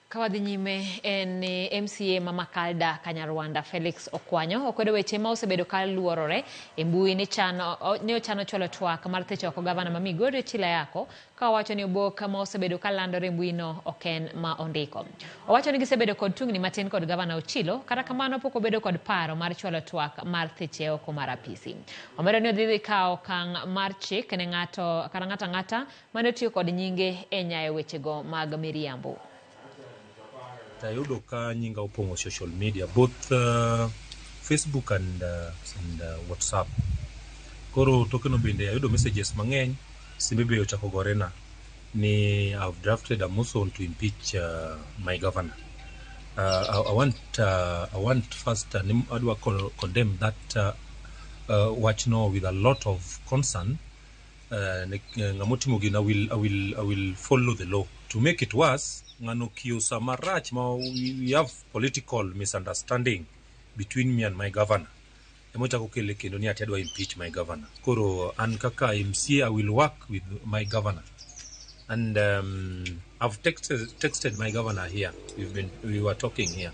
Ka wadhi nyime en ni MCA ma Makalda Kanyarwanda Felix Okwanyo okwedo weche ma osebedo ka luorore e mbui ni chano ni ochano chwalo twak mar thicho oko gavana ma Migori Ochilo Ayako ka owacho ni obok ma osebedo ka landore e mbui no ok en ma ondiko. Owacho ni gisebedo kod tungni matin kod gavana Ochilo kata kamano pok obedo kod paro mar chwalo twak mar thiche oko mar apisi. Omedo ni odhi kawo okang' mar chik ne ng'ato kata ng'ato ang'ata mane otiyo kod nyinge e nyayo wechego mag miriambo. Tayudo ka nyinga opong'o social media both Facebook and WhatsApp. Koro tokeno bende ayudo messages mang'eny, simbe be ochako gorena ni I've drafted a motion to impeach my governor. I want first adwa condemn that wachno with a lot of concern. Ng'ama otimo gino I will follow the law. To make it worse, ng'ano kiyo sama rach ma we have political misunderstanding between me and my governor. Emochako kele kendo ni ati adwa impeach my governor. Koro an kaka MCA I will work with my governor. And I've texted my governor here. We were talking here.